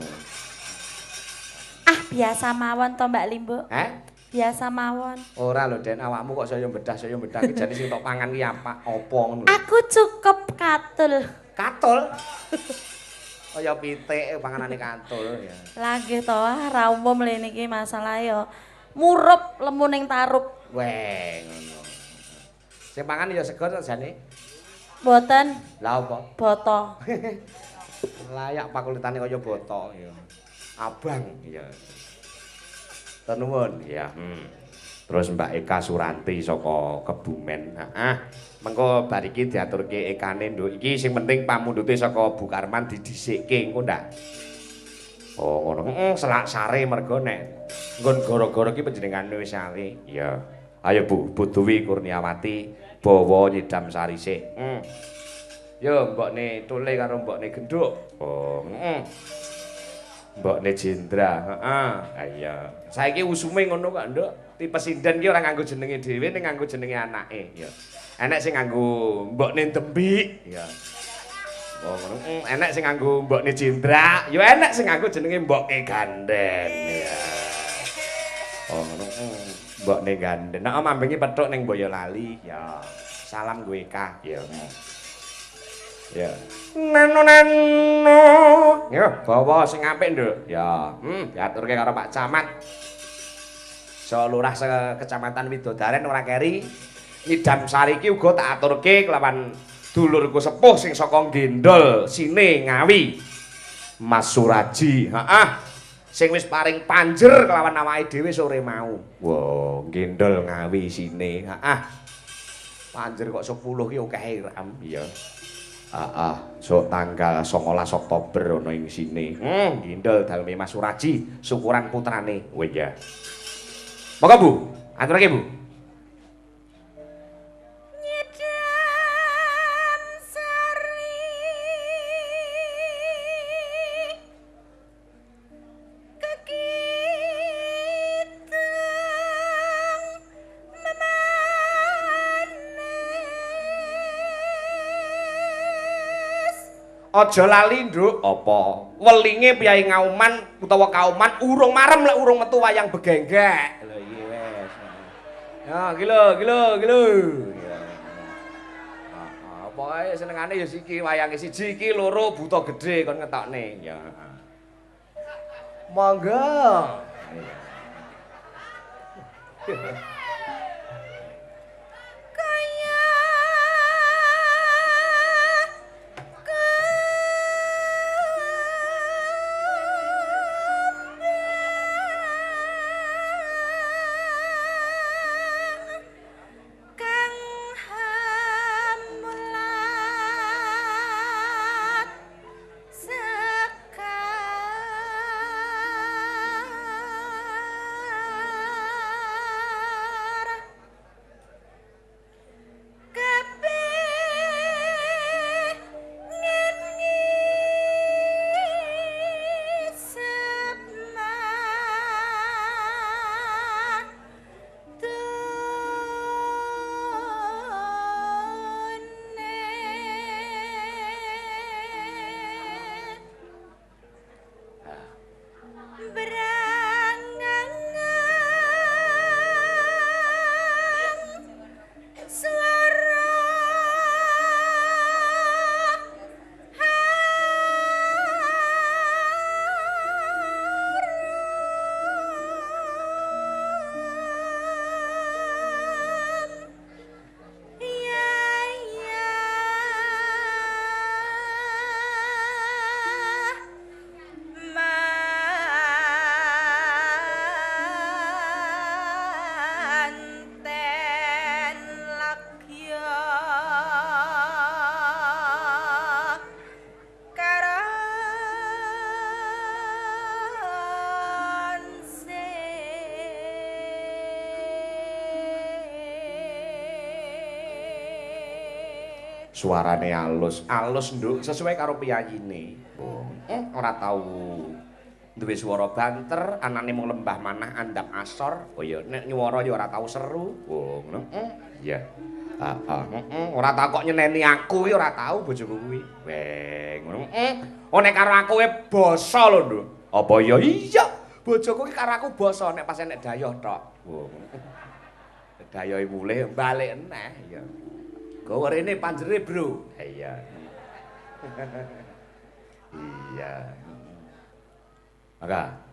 C: Ah, biasa mawon to Mbak Limbuk.
B: Heh?
C: Biasa mawon.
B: Ora lho Den, awakmu kok saya bedah iki jane sing tok pangan ki apa apa ngono.
C: Aku cukup katul.
B: Katul? Kaya pitik panganane katul ya.
C: Lah nggih to, ra umum lho niki masalah ya. Murup lemu ning tarup.
B: Weh ngono. Sing pangan ya sego to jane?
C: Mboten.
B: Lah apa?
C: Boto.
B: Layak pakulitane kaya boto ya. Abang ya. Nuwun ya. Terus Mbak Eka Suranti saka Kebumen. Heeh. Mengko bar iki diaturke Ekane, Nduk. Iki sing penting pamundhute saka Bu Karman didhisikke engko ndak. Oh, ngono. Heeh, selak sare mergo nek nggon gara-gara iki panjenengane wis sare. Iya. Ayo Bu, Bu Dewi Kurniawati bawa nyidam sari sik. Yo mbokne Tule karo mbokne Genduk. Oh, heeh. Mbokne Jendra, heeh. Ha iya. Saiki usume ngono kok, Nduk. Tipe sinden ki ora nganggo jenenge dhewe ning nganggo jenenge anake, ya. Enek sing nganggo mbokne Dembik, ya. Oh, ngono. Enek sing nganggo mbokne Jendra, ya enek sing nganggo jenenge mboke Ganden, ya. Oh, ngono. Mbokne Ganden. Nek mambengi petuk ning Boyolali, ya. Salam gue Eka, ya. Ya. Nano nano. Ya, bawa sing apik, Nduk. Ya, diaturke karo Pak Camat. So lurah sekecamatan Widodaren ora keri. Nyidam sari iki uga tak aturke kelawan dulurku sepuh sing saka Gendol Sine Ngawi. Mas Suraji, heeh. Sing wis paring panjer kelawan awake dhewe sore mau. Wah, Gendol Ngawi Sine, heeh. Panjer kok 10 ki akeh ram, iya. Sok tanggal 19 Oktober ana ing sine. Gendol daleme Mas Suraji, syukuran putrane. Oh iya. Monggo Bu, aturake Bu.
C: Nyidam sari kekiteng memanis.
B: Aja lali, Nduk. Apa? Welinge piyai Ngauman utawa Kauman urung marem lek urung metu wayang begenggek. Lho iki wis. Ya, iki lho, iki lho, iki lho. Ya. Heeh, pokoke senengane ya siki wayange siji iki loro buta gedhe kon ngetokne. Ya. Monggo.
C: Kaya kang hamulat sekar
B: Suarane alus, alus nduk sesuai karo piyayine. Oh, ora tau duwe swara banter, anane mung lembah manah andhap asor. Oh iya, nek nyuwara ya ora tau seru. Oh, ngono. Iya. Heeh, ora tau kok nyeneni aku kuwi ora tau bojoku kuwi. Weh, ngono. Oh nek karo aku kowe basa lho, Nduk. Apa ya? Iya, bojoku ki karo aku basa nek pas enek dayoh tok. Oh, ngono. Dayohe mulih balik neh ya. Gawa rene panjere, Bro. Iya. Iya. Maka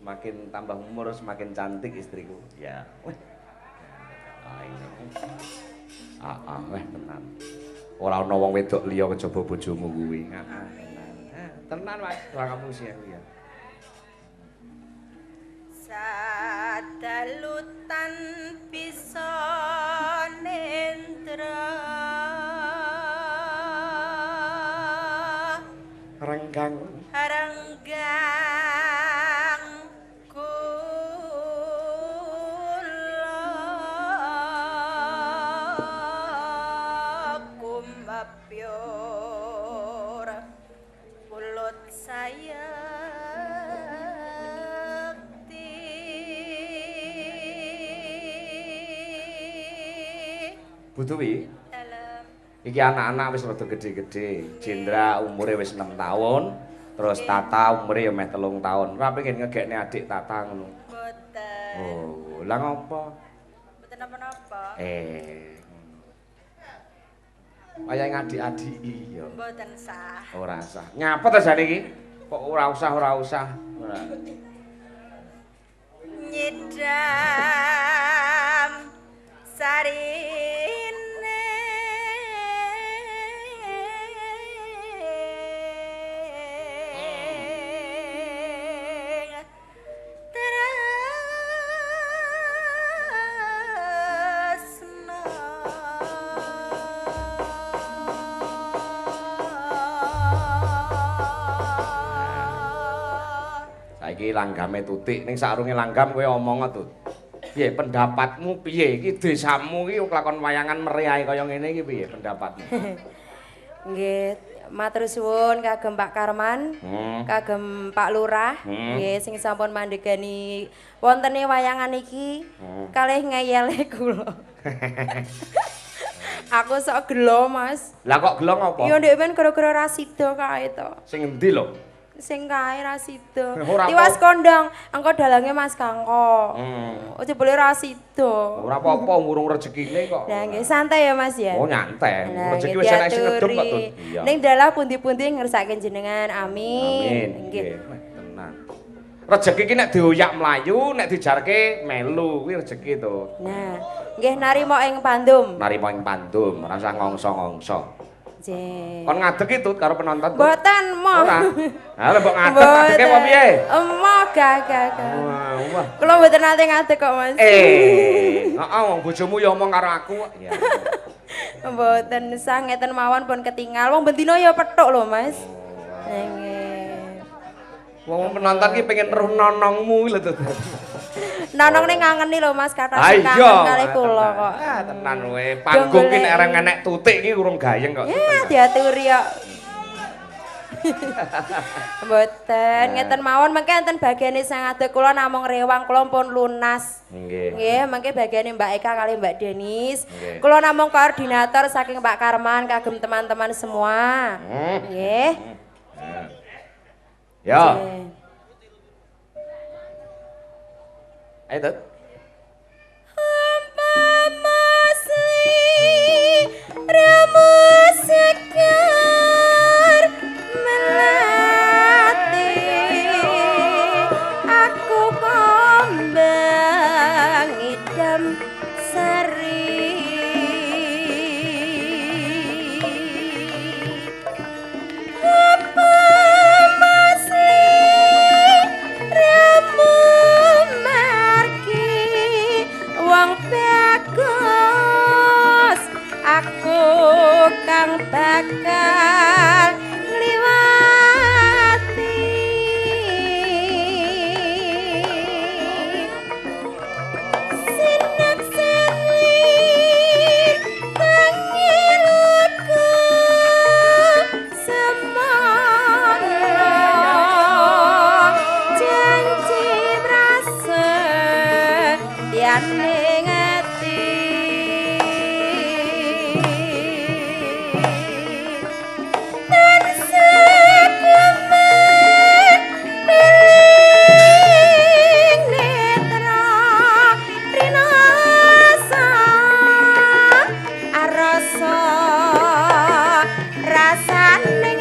B: semakin tambah umur semakin cantik istriku. Ya. Weh. Weh tenan. Ora ana wong wedok liya kejaba bojomu kuwi. Tenan. Tenan Mas, ora kamu sih aku ya.
C: Sadalutan bisa nendra
B: renggang
C: renggang
B: Butuwi. Iki anak-anak wis rada gede-gede. Jendra umure wis 6 tahun, terus Tata umure ya meh 3 tahun. Ora pengen ngegekne adik Tata ngono.
C: Mboten.
B: Oh, lah ngopo?
C: Mboten napa-napa.
B: Wayahe ngadik-adik iya.
C: Mboten sah.
B: Ora sah. Nyapa ta jane iki? Kok ora usah, ora usah. Ora.
C: Nyidam sari
B: Saiki langgame Tutik, ning sakrunge langgam kowe omong Tut. Piye pendapatmu piye? Iki desamu iki kelakon wayangan meriahe kaya ngene iki piye pendapatmu?
C: Nggih, matur suwun kagem Pak Karman, kagem Pak Lurah, nggih sing sampun mandhegani wontene wayangan iki kalih ngeyele kula. Aku sok gelo, Mas.
B: Lah kok gelo ngopo?
C: Ya ndek men gara-gara ra sida kae to.
B: Sing endi lho?
C: Sing kae ra sida. Tiwas kondang, engko dalange Mas Kangko. Aja boleh ra sida.
B: Ora apa-apa, ngurung rezekine kok.
C: Lah nggih santai ya Mas ya.
B: Oh nyantai. Rezeki wis enek sing ngedum kok, Tut. Iya.
C: Ning dalah pundi-pundi ngersake jenengan. Amin.
B: Nggih. Tenan. Rezeki iki nek dioyak mlayu, nek dijarke melu, kuwi rezeki to.
C: Nah, nggih narima ing pandum.
B: Narima ing pandum, ora usah ngongso-ngongso. Kon ngadeg iki Tut karo penonton.
C: Mboten, moh.
B: Ora. Ha lha mbok ngadeg ngadege apa piye?
C: Emoh, gak. Wah. Kula mboten nate ngadeg kok, Mas.
B: Heeh, wong bojomu ya omong karo aku kok. Iya.
C: Mboten sah ngeten mawon pun ketinggal. Wong bendina ya pethuk lho, Mas. Nggih.
B: Wong penonton ki pengen weruh nonongmu lho, Tut.
C: Nonong ning ngangeni lho Mas, kathah sing kangen kalih kula kok.
B: Ah, tenan kowe. Panggung ki nek areng enek Tutik ki urung gayeng kok.
C: Ya, diaturi kok. Mboten, ngeten mawon mengke enten bagiane sing ngadeg kula namung rewang kula pun lunas.
B: Nggih.
C: Nggih, mengke bagiane Mbak Eka kalih Mbak Denis. Kula namung koordinator saking Pak Karman kagem teman-teman semua. Nggih.
B: Ya. Ayo, Tut.
C: Ramu sekar melati. Rasaning ati tansah kemen piling netra rinasa arasa rasaning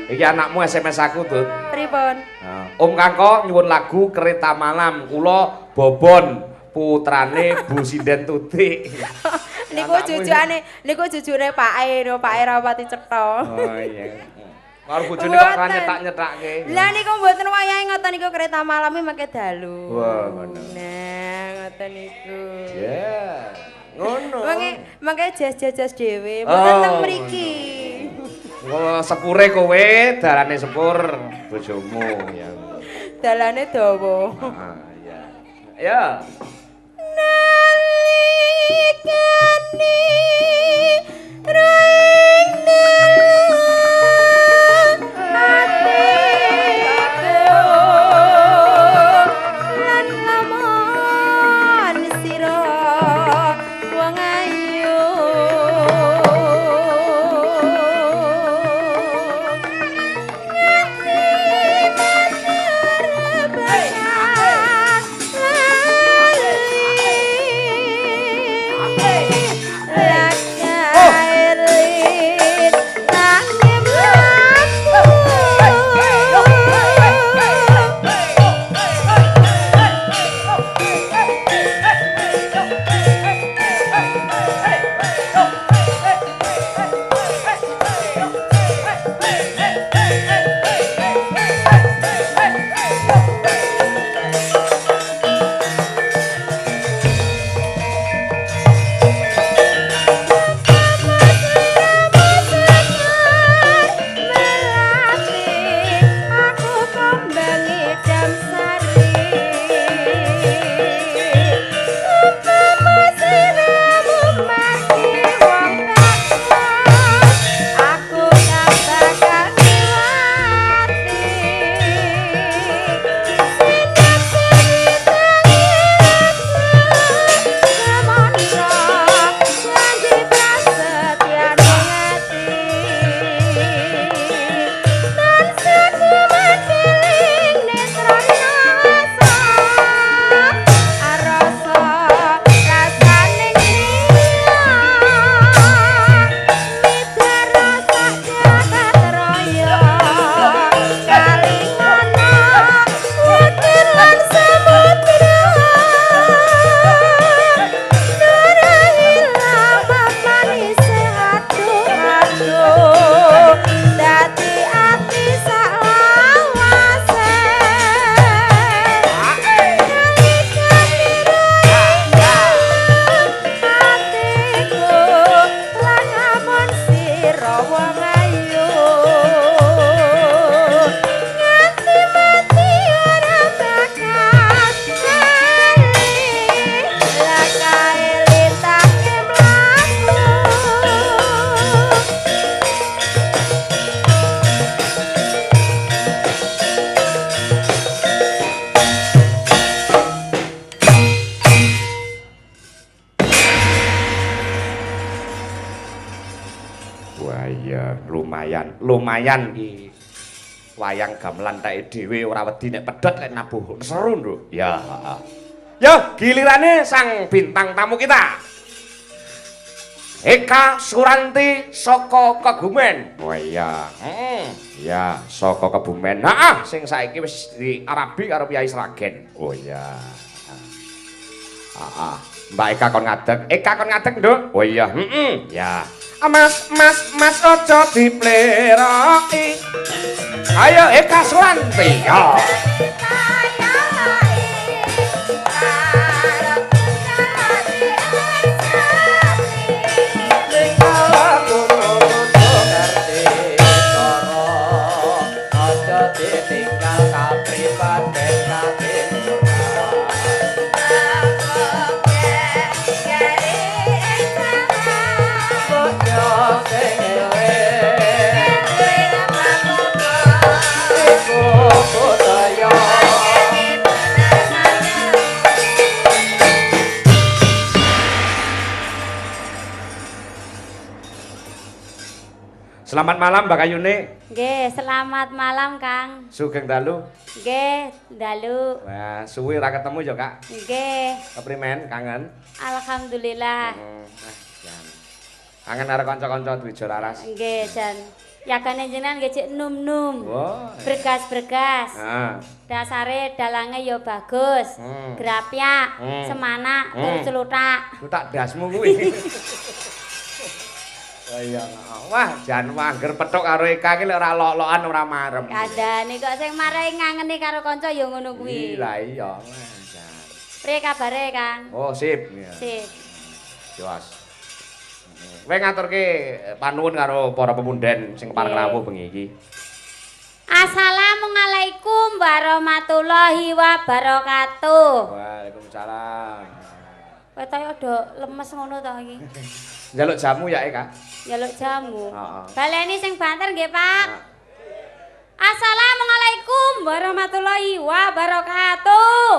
B: Iki anakmu SMS aku, Tut.
C: Pripun?
B: Om Kangko nyuwun lagu Kereta Malam kula Bobon putrane Bu Sinden Tutik.
C: Niku jujune, niku jujune Pake, no Pake ra pati cetha.
B: Oh iya. Karo bojone kok ora nyetak-nyetake.
C: Lah niku mboten wayahe ngoten niku Kereta Malam iki mangke dalu.
B: Wah, ngono.
C: Nah, ngoten niku.
B: Ya.
A: Ngono.
C: Mangke jas-jas dhewe, mboten teng mriki.
B: Oh, sepure kowe, dalane sepur bojomu ya.
C: Dalane dawa.
B: Heeh, iya. Ya.
C: Nalikane ring dalan atiku lan lamun sira wong ayu
B: Lumayan iki wayang gamelan teke dhewe ora wedi nek pedhot lek nabuh seru, Nduk. Ya, heeh. Ya, gilirane sang bintang tamu kita. Eka Suranti saka Kebumen. Oh iya. Heeh. Iya, saka Kebumen. Heeh, sing saiki wis diarabi karo Kyai Sragen. Oh iya. Heeh. Mbak Eka kon ngadeg. Eka kon ngadeg, Nduk. Oh iya. Heeh. Ya. Mas, mas, mas aja dipleroki. Ayo Eka Suranti. Ya. Selamat malam Mbak Kayune.
E: Nggih, selamat malam Kang.
B: Sugeng dalu.
E: Nggih, dalu.
B: Wah, suwe ra ketemu ya, Kak.
E: Nggih.
B: Keprimen, kangen?
E: Alhamdulillah.
B: Jan. Kangen karo kanca-kanca Dwijo Laras.
E: Nggih, jan. Yagane jenengan nggih cek num-num.
B: Wah.
E: Bergas-bergas.
B: Heeh.
E: Dasare dalange ya bagus. Grapyak, semanak, tur celutak.
B: Celutak dasmu kuwi. Iya, wah jan angger petuk karo Eka iki lek ora lok-lokan ora marem.
E: Kandhane kok sing marai ngangeni karo kanca ya ngono kuwi.
B: Lah iya, jan.
E: Priye kabare, Kang?
B: Oh, sip.
E: Sip.
B: Jos. Kowe ngaturke panuwun karo para pemunden sing pareng rawuh bengi iki.
E: Assalamualaikum warahmatullahi wabarakatuh.
B: Waalaikumsalam.
E: Ketoke ada lemes ngono to iki.
B: Njaluk jamu ya, Eka?
E: Njaluk jamu.
B: Heeh.
E: Baleni sing banter nggih, Pak. Assalamualaikum warahmatullahi wabarakatuh.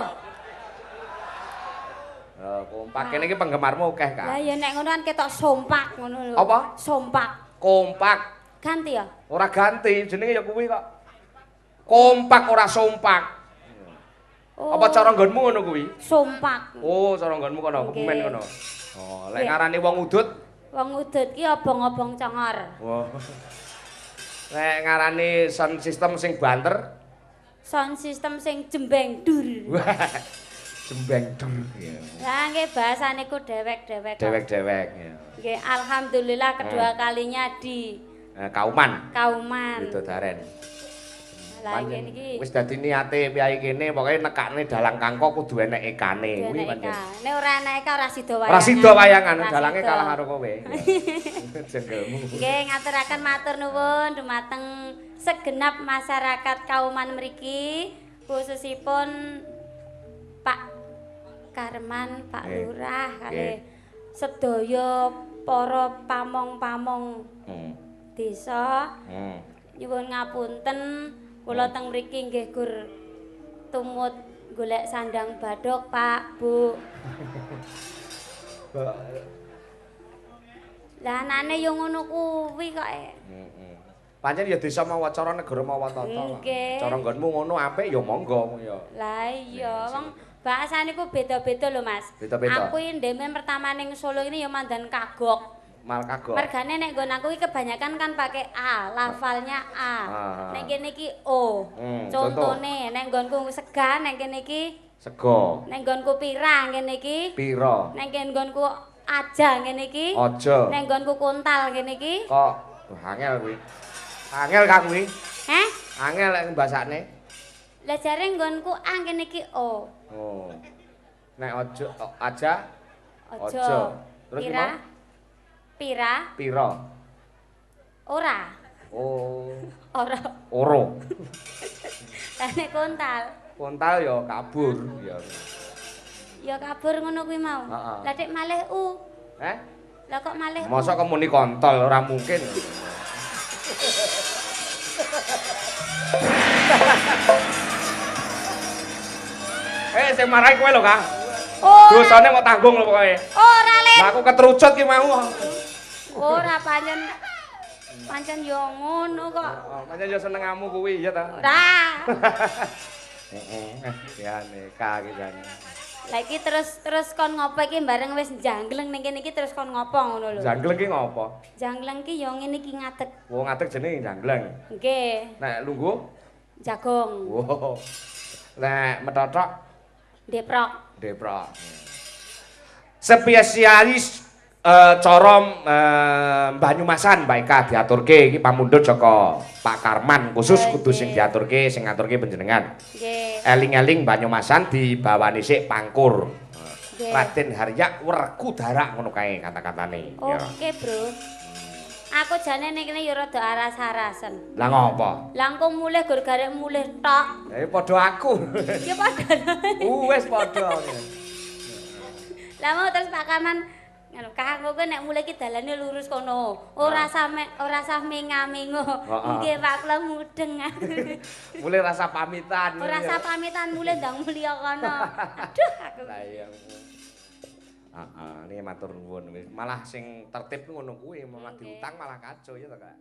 B: Lho, kompak kene iki penggemarmu akeh, Kak.
E: Lah ya nek ngono kan ketok sompak ngono lho.
B: Apa?
E: Sompak.
B: Kompak.
E: Ganti ya?
B: Ora ganti, jenenge ya kuwi kok. Kompak ora sompak.
E: Oh.
B: Apa cara nggonmu ngono kuwi?
E: Sompak.
B: Oh, cara nggonmu kono, Kebumen kono. Oh, lek ngarani wong udut?
E: Wong udut ki obong-obong congor.
B: Wah. Lek ngarani sound system sing banter?
E: Sound system sing jembeng dur.
B: Jembeng dur.
E: Lah nggih bahasane ku dewek-dewek.
B: Dewek-dewek ya.
E: Nggih, alhamdulillah kedua kalinya di
B: Kauman.
E: Kauman.
B: Widodaren.
E: Lah niki
B: wis dadi niate piyai kene pokoke nekakne dalang kangko kudu enek ekane kuwi pancen.
E: Nek ora enek eka ora sida wayangan.
B: Ora sida wayangan, dalange kalah karo kowe. Jenggelmu.
E: Nggih, ngaturaken matur nuwun dumateng segenap masyarakat Kauman mriki, khususipun Pak Karman, Pak Lurah kalih sedaya para pamong-pamong desa. Nyuwun ngapunten. Kula teng mriki nggih gur tumut golek sandang badhok, Pak, Bu. Lah anane yo ngono kuwi kok.
B: Heeh. Pancen ya desa mawa cara negara mawa tata. Cara nggonmu ngono apik ya monggo ya.
E: Lah iya, wong bahasane ku beda-beda lho, Mas.
B: Beda-beda.
E: Aku iki ndemen pertama ning Solo ini ya mandan kagok.
B: Mal kagok.
E: Mergane nek nggon aku iki kebanyakan kan pakai A, lafalnya A. Nek kene iki O. Contone nek nggonku sega, nek kene iki
B: sega.
E: Nek nggonku pira ngene iki?
B: Pira.
E: Nek nggonku aja ngene iki?
B: Aja.
E: Nek nggonku kontal ngene iki?
B: Kok angel kuwi. Angel Kang kuwi.
E: Heh?
B: Angel lek mbasakne.
E: Lah jare nggonku A ngene iki O.
B: Oh. Nek aja aja.
E: Aja.
B: Terus pira?
E: Pira?
B: Pira?
E: Ora.
B: Oh.
E: Ora.
B: Oro.
E: Lah nek kontal.
B: Kontal ya kabur ya.
E: Ya kabur ngono kuwi mau. Lah nek malih u.
B: Heh?
E: Lah kok malih u?
B: Mosok kemuni kontol ora mungkin. Sing marahi kowe lho, Kang. Dosane mau tanggung lho pokoke.
E: Ora, Lin.
B: Lah aku ketrucut ki mau.
E: Ora pancen pancen yo ngono kok.
B: Heeh, pancen yo senengamu kuwi ya ta.
E: Ora.
B: Heeh, ya neka iki jane.
E: Lah iki terus kon ngopo iki bareng wis janggleng ning kene iki terus kon ngopo ngono lho.
B: Janggleng ki ngopo?
E: Janggleng ki ya ngene iki ngadeg.
B: Wong ngadeg jenenge janggleng.
E: Nggih.
B: Nek lungguh
E: jagong.
B: Wow. Nek methothok
E: deprok.
B: Deprok. Spesialis cara Banyumasan Mbak Eka diaturke iki pamundhut saka Pak Karman khusus kudu sing diaturke sing ngaturke panjenengan.
E: Nggih.
B: Eling-eling Banyumasan dibawani sik pangkur. Raden Harya Werkudara ngono kae kata-katane.
E: Oke, Bro. Aku jane ning kene ya rada aras-arasen.
B: Lah ngopo?
E: Lah engko mulih gur garek mulih tok.
B: Padha aku.
E: Ya padha.
B: Wis padha.
E: Lah mau terus Pak Karman ngono, Kang kowe nek mulih iki dalane lurus kono. Ora sah menga-mengo. Nggih Pak kula mudeng.
B: Mulih rasa pamitan.
E: Ora sah pamitan mulih ndang mulya kono. Aduh aku.
B: Lah iya. Heeh, niki matur nuwun wis. Malah sing tertib ngono kuwi, malah diutang malah kacau ya to, Kak.